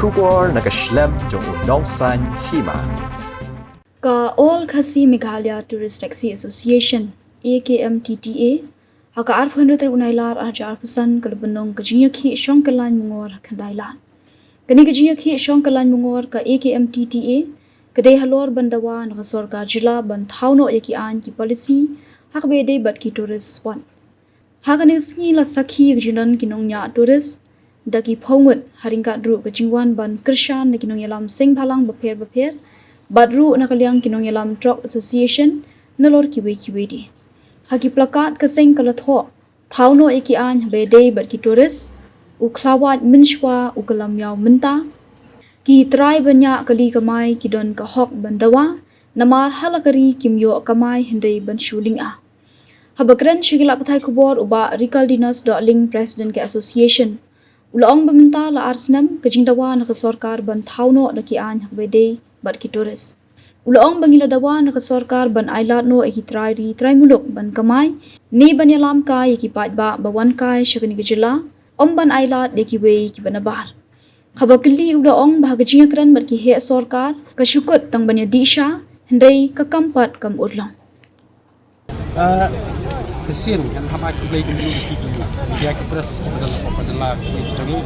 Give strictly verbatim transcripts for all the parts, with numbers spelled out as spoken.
Khubor na ka shlem jong u Nongsaiñ Hima. Ka All Khasi Meghalaya Tourist Taxi Association, A K M T T A, ha ka arphew hynriew tarik u Nailar arhajar arphew san ka la pynlong ka jingïakhih shong kyllaiñ mungor ha Khyndai Lad. Kane ka jingïakhih shong kyllaiñ mungor ka A K M T T A ka dei halor ban dawa na ka sorkar jylla ban thaw noh ïa ki aiñ ki policy ha kaba ïadei bad ki tourist spot. Ha kane ka sngi la sakhi ïa ka jingdon ki nongñiah tourist da ki phew ngut, ha ryngkat ruh ka jingwan ban kyrshan na ki nongïalam seng bhalang bapher bapher bad ruh na ka liang ki nongïalam Truck Association nalor kiwei kiwei de. Ha ki plakat ka seng ka la thoh, thaw noh ïa ki aiñ haba ïadei bad ki tourist, u khlawait mynshuwa u kylla miaw mynta. Ki trai bniah kali kamai ki don ka hok ban dawa, namar ha la ka ri kim ïoh kamai hynrei ban shu lynga. Haba kren sha ki lad pathai khubor u Bah Rikaldinus Dohling, President ka Association, u la ong ba mynta la ar snem ka jingdawa na ka sorkar ban thaw noh da ki aiñ haba ïadei bad ki tourist. U la ong ba ngi la dawa na ka sorkar ban ailad noh ïa ki trai ri trai muluk ban kamai, ne ban ïalam kai ïa ki paidbah ba wan kai sha kane ka jylla, ym ban ailad ïa kiwei kiba nabar. Haba kylli u la ong ba ha ka jingïakren bad ki heh sorkar ka shu kut tang ban ïadih sha, hynrei ka kam pat kam urlong. Ah, shisien ngan hap ai khublei kumjuh ïa ki, ïa ki press kiba don hapoh ka jylla ka jong ngi.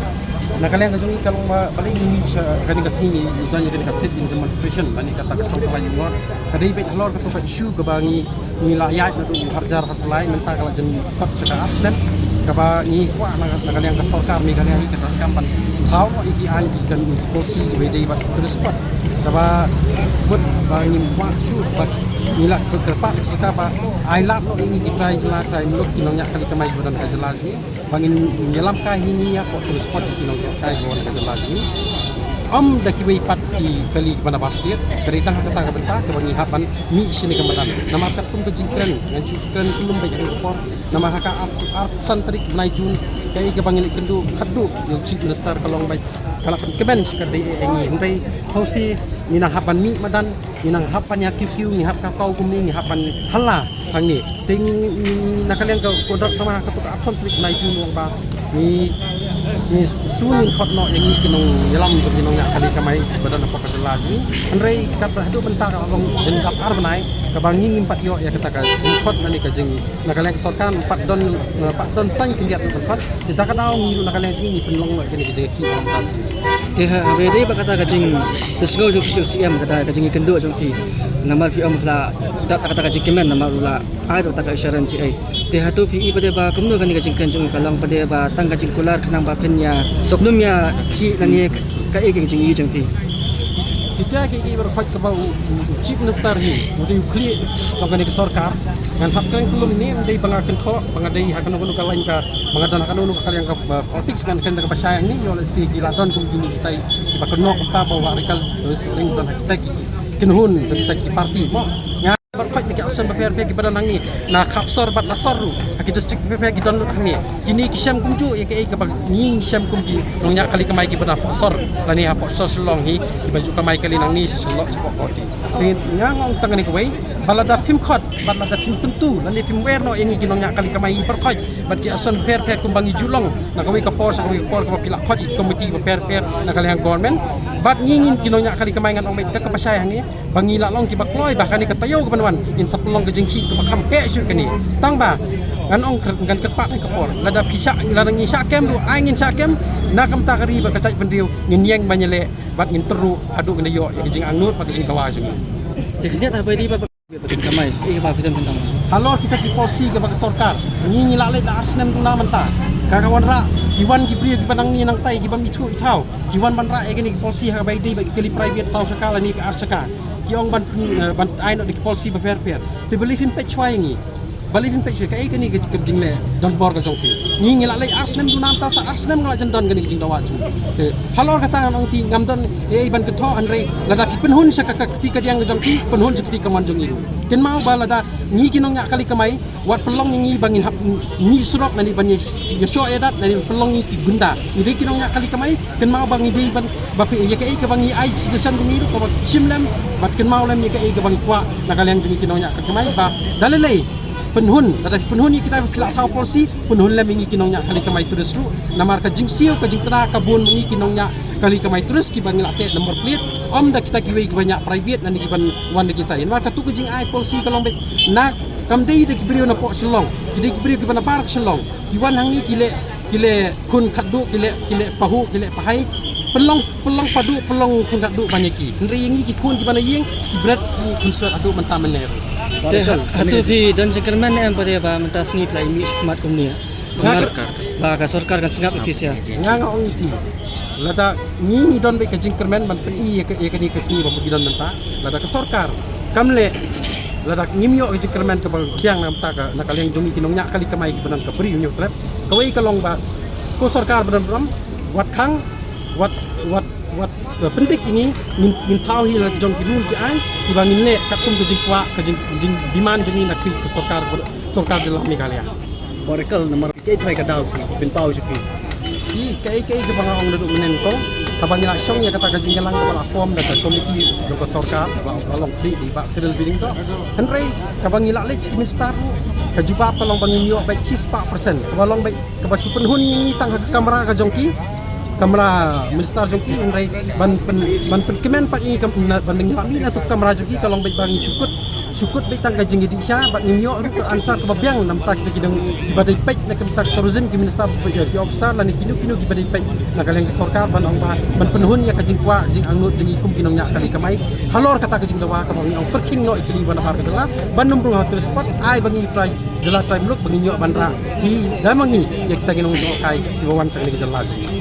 Na ka liang ka jong ngi ka long ba balei ngi mih sha kane ka sngi, ngi don ïa kane ka sit-in demonstration lane kata ka shong kyllaiñ mungor. Ka dei beit halor kata ka issue kaba ngi, ngi la ïaid naduh u arhajar arphew lai, mynta ka la jan kot sha ka ar snem. Kaba ngi kwah na, na ka liang ka sorkar Meghalaya hi ka donkam ban thaw noh ïa ki aiñ ki kan policy kiba ïadei bad tourist spot. Kaba mut ba ngim kwah shuh ba ngi la kyrpad sha ka ba ailad noh ïa ngi ki trai jylla, trai muluk, ki nongñiah kali kamai kiba don ha jylla jong ngi, ba ngin ïalam kai hi ngi ïa ka tourist spot ïa ki nongñiah kai kiba wan ha jylla jong ngi. Ym da kiwei pat ki kali kiba nabar stet, ka dei tang ha kata ka bynta kaba ngi hap ban mih shane ka madan. Namar katkum ka jingkren, ngan shu kren kyllum beit ha kane ka por. Namar ha ka ar, arphew san tarik bnai Jun, kaei kaba ngi la ïakynduh khatduh ïa u Chief Minister ka long ba ka la pynkmen sha ka D A A ngi, hynrei hynrei ngi nang hap ban mih madan, ngi nang hap ban ïa kiew kiew, ngi hap ka kaw kumne, ngi hap ban halla hangne. Te ngi, ngi, ngi na ka liang ka Conrad Sangma ha kato ka arphew san tarik bnai Jun u ong ba ngi, ngi soon ngin khot noh ïa ngi ki nongïalam, ki nongñiah kali kamai ba don hapoh ka jylla jong ngi. Hynrei katba haduh mynta ka la long jingdap ar bnai kaba ngi ngim pat ïoh ïa kata ka jingkhot lane ka jing Na ka liang ka sorkar pat don, pat don saiñ khyndiat ruh ban khot. Te da ka daw ngi ruh na ka liang jong ngi ngi pynlong noh ïa kane ka jingïakhih ba long ka sngi. Te ha, haba ïadei bad kata ka jingpynsngew jong phi sha u C M, kata ka jingïakynduh jong phi. Namar phi ong phi la dap da kata ka jingkmen namar u la ai ruh kata ka assurance ei. Te hato phi i pat de ba kumno kane ka jingkren jong u, ka long pat de ba tang ka jingkular khnang ba phin ïa sngewthuh ïa ki lane kaei ka jingïohi jong phi? Kita kiei kiei baroh khoit kaba u, u Chief Minister hi u dei u khlieh jong kane ka sorkar. Ngan hap kren kyllum ne ym dei ba nga kynthoh ba nga dei ha kano kano ka lain ka, ba nga don ha kano kano ka liang ka, ba, politics, ngan kren da kaba shai hangne. Ïoh lehse ki la don kum kine kitai kiba kynnoh kumta ba u Bah Rikaldinus Dohling don ha kitai ki kynhun jong kitai ki party mo. Nga baroh khoit na ki association bapher bapher kiba don hangne, na Khapsor bad Lasor ruh, ha ki district bapher bapher ki don lut hangne. Kine ki shem kumjuh ïa kaei kaba ngi ngi shem kum ki nongñiah kali kamai kiba don hapoh sor lane hapoh sor Shillong hi, kiba ju kamai kali nangne sha Shillong, sha Guwahati. Te nga ong tang kane kawei, ba lada phim khot bad lada phim pyntu lane phim wer noh ïa ngi ki nongñiah kali kamai baroh khoit bad ki association bapher bapher kumba ngi ju long na kawei ka por sha kawei ka por, kaba phi la khot ïa ki komiti bapher bapher na ka liang government, bad ngi ngin ki nongñiah kali kamai, ngan ong beit da kaba shai hangne, ba ngi la long kiba kloi ba kane ka taïew kaban wan ngin sa pynlong ka jingïakhih kaba kham heh shuh kane. Tang ba ngan ong kyrpad, ngan kyrpad ha ka por, lada phi shah, lada ngi shah kem ruh, ai ngin shah kem na ka bynta ka ri bad ka jaitbynriew, ngin ïeng ban ïaleh bad ngin tyrwa haduh ngin da ïoh ïa ka jingangnud bad ka jingdawa jong ngi. Te khyndiat haba ïadei bad ka kali kamai, eh, ba phi don kyndoh halor kita ki polisi kaba ka sorkar. Ngi ngi la leit la ar snem duna mynta. Ka ka wanrah, ki wan ki briew kiba nangne nangtai, kiba ithuh ithaw, ki wan ban rah ïa kine ki polisi ha kaba ïadei bad ki kali private saw shaka lane ka ar shaka. Ki ong ban, eh, ban ai noh da ki polisi bapher bapher. Te balei phim peit shuwa ïa ngi? Balei phim peit shuwa? Kaei kane ka jingleh donbor ka jong phi? Ngi ngi la leit ar snem duna mynta, sa ar snem ngi la jan don kane ka jingdawa jong ngi. Te halor kata ngan ong phi ngam don ei ei ban kynthoh, hynrei lada phi pynhun sha ka, ka kti kadiang ka jong phi, pynhun sha ka kti kamon jong ngi ruh. Kynmaw ba lada ngi ki nongñiah kali kamai, wat pynlong ïa ngi ba ngin hap mih surok lane ban ïa, ïashoh ïadat lane pynlong ïa ngi ki gunda. Ngi dei ki nongñiah kali kamai, kynmaw ba ngi dei ban, ba phi ïa kaei kaba ngi ai suggestion jong ngi ruh kaba shim lem bad kynmaw lem ïa kaei kaba ngi kwah na ka liang jong ngi ki nongñiah kali kamai. Ba da lei lei pynhun, lada phi pynhun ïa kita ba phi la thaw polisi, pynhun lem ïa ngi ki nongñiah kali kamai tourist ruh. Namar ka jingsiew ka jingtna ka bun ma ngi ki nongñiah kali kamai tourist kiba ngi la teh number plate, ym da kita kiwei kiba ñiah private, nangne kiban wan da kita. Namar katu ka jingai policy ka long beit na, kam dei da ki briew na poh Shillong, ki dei ki briew kiba na bar Shillong, ki wan hangne ki leh, ki leh khun khatduh, ki leh, ki leh pahuh, ki leh pahai, pynlong, pynlong paduh, pynlong khun khatduh ban ïa ki. Hynrei ïa ngi ki khun kiba na ïing, ki bret, ki khun swet haduh mynta mynne. Te hato phi don jingkyrmen ne em pat ïa ba mynta sngi phi la ïa mih shakhmat kumne? Nga Ba ka sorkar kan sngap ïa phi sha. Nga nga ong ïa phi, lada ngi ngi don beit ka jingkyrmen ban pyni ïa ka, ïa kane ka sngi ba ki don mynta, lada ka sorkar kam leh, lada ngim ïoh ka jingkyrmen kaba biang na mynta ka, na ka liang jong ngi ki nongñiah kali kamai kiba don ka Bri u Hynñiewtrep. Kawei ka long ba ko sorkar ba don burom, wat khang, wat, wat, wat, eh, pyndik ïa ngi, ngin, ngin thaw hi la jong ki rule ki aiñ kiba ngin leh katkum ka jingkwah, ka jing, jing demand jong ngi na ki ka sorkar, sorkar jylla Meghalaya. Oracle namar kaei trai ka daw ki pynpaw sha phi? Ki kaei kaei kaba nga ong naduh mynne ko, kaba ngi la shong ïa kata ka jingïalang kaba la form da ka komiti jong ka sorkar, ba, ba long khlieh da i bah Cyril Biringthoh. Hynrei kaba ngi la leit ki minister ruh, ka jubab ka long ba ngin ïoh beit shispah percent, kaba long beit kaba shu pynhun ïa ngi tang ha ka kamra ka jong ki, kamra minister jong ki, hynrei ban pyn, ban pynkmen pat ïa ngi kam, na, ban ngi la mih na tu ka kamra jong ki, ka long beit ba ngi shu kut, shu kut beit tang ka jingïadih sha, bad ngim ïoh ruh ka answer kaba biang na bynta kita ki dang kiba dei peit na ka bynta ka tourism, ki minister, ki officer lane kino kino kiba dei peit na ka liang ka sorkar, ban ong ba ban pynhun ïa ka jingkwah jingangnud jong ngi kum ki nongñiah kali kamai halor kata ka jingdawa kaba ngi ong pyrkhing noh ïa ki ba na bar ka jylla ban ym rung ha tourist spot, ai ba ngi trai jylla trai muluk ba ngin ïoh ban rah ki da ma ngi ïa kita ki nongjngohkai kiba wan sha kane ka jylla jong ngi.